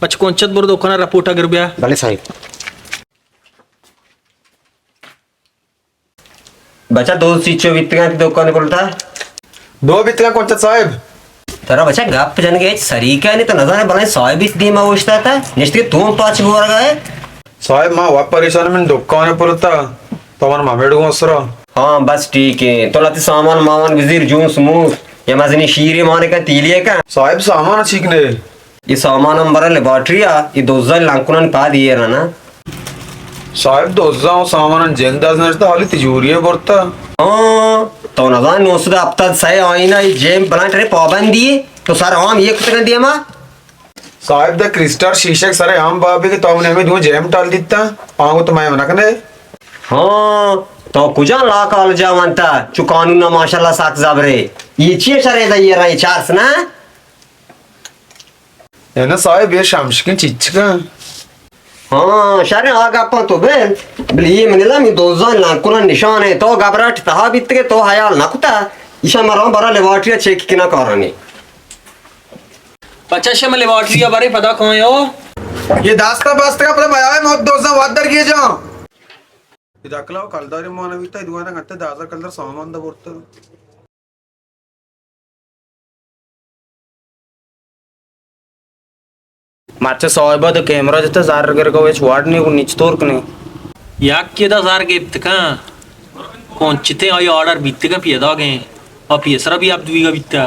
بچہ کنچت، برو دکان ءَ رپورٹ ءَ گر بیا۔ بلے صاحب۔ بچہ دو سیچو بیتگاں تئی دکان ءِ پلتا؟ دو بیتگاں کنچت صاحب۔ ترا بچہ گپ جنگ ءِ ہچ سریکہ نی، تو نزانے بلائیں صاحب است دیما اوشتاتا، نشتگے تو پاچ بورگا ئے۔ صاحب ما وت پریشان، من دکان ءِ پلتا، تو من ممیڑ گوں سرا۔ ہاں بس ٹھیک ہے، تو لتی سامان مامان بزیر، جوس موس یا مزنی شیرے مانے کن تیلی کن۔ صاحب سامان چیک نے؟ اے سامان ہم برا لیبارٹری ءَ، اے دزاں لنکونانی پاد ایر نا۔ صاحب دزاں و ساماناں جند از نشتہ، حالی تجوری ءَ برتہ۔ ہاں، تو نزان نو سد ہپتاد سئے آئین ءَ اے جیم پلانٹ ءِ پابندی ئے، تو سر عام یہ کتگن دیما؟ صاحب دا کرسٹل شیشک سر عام بابی کہ تو نے ہمیں دو جیم ٹال دیتا، آنگو تو میں منہ کنے۔ ہاں، تو کجا لا کالجا وانتا، چو قانون نا ماشاءاللہ ساک زبرے۔ یہ چیئے شرے دا یہ رہی چارس نا؟ اے نہ صاحب، اے شمشکیں چچکاں۔ ہاں، شریں آ گپاں تو بل، بلے اے منی لا می دوزاں لانکولاں نشان ایں، تو گبراٹ تہا بیتگے تو حیال نہ کتا، ایشاں مراں برا لیبارٹری ءَ چیک کنا کارانی۔ بچہ شم لیبارٹری ءَ برے پدا کایو۔ یہ داستا باستگا پدا میاوے موت دوزاں وادر گیجاں۔ ادا کلاو کلدارے مانا بیتا، ادوانا گھنٹہ دازا کلدار سامان دا برتا۔ مرچی صاحبا تو کیمرہ جتا زر گرگا ہچ وڑ نی، گوں نچ تور کنے۔ یک ادا زر گپت کن، کنچتے آئی آرڈر بیتگا پیداگیں، آ پیسرا بھی اب دویگا بیتا۔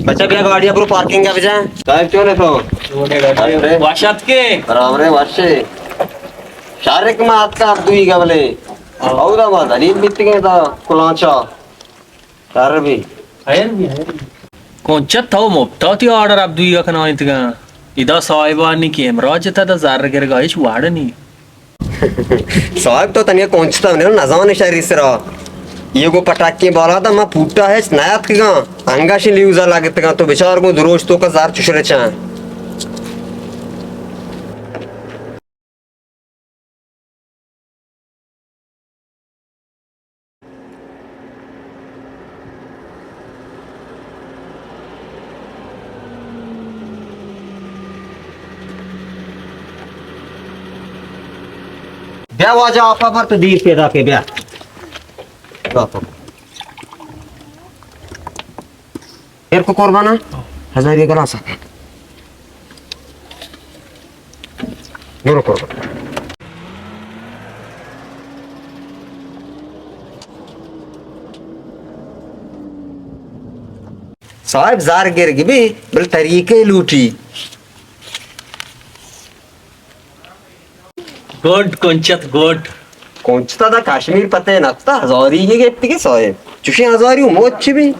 بچہ بیا گاڑی ءَ برو پارکنگ ءَ بجا۔ صاحب چون ئے تو؟ وش اتکے۔ برابر ئے وش ئے۔ شارک ما اتکا اب دوئی گبلے۔ اودا ما دلیل بیتگیں تا کلانچا۔ خیر بی۔ خیر بی، خیر بی۔ کنچت تو مپتا تی آرڈر ابدوئی ءَ کنائینتگاں۔ ادا صاحبانی کیمرہ جتا دا زر گرگا ہچ وڑ نی۔ صاحب تو تنیا کنچتا نے نزان شری سرا۔ یہ گو پٹاکی بالا دا ما پوٹا ہچ نیاتکگاں۔ انگا شی لیوزا لگتگاں تو بچار گو دروش تو کا زر چشرے چاں۔ بیا واجہ آپا پر تو دیر پیدا کے بیا۔ ایر کو قربانا، ہزار یہ گلاس۔ برو قربان۔ صاحب زار گرگ بی، بل طریقے لوٹی۔ گڈ کنچت گڈ۔ کنچتا دا کشمیر پتے نکتا، ہزاری یہ گپتی کہ صاحب۔ چوشیں ہزاری و موچ چی بی؟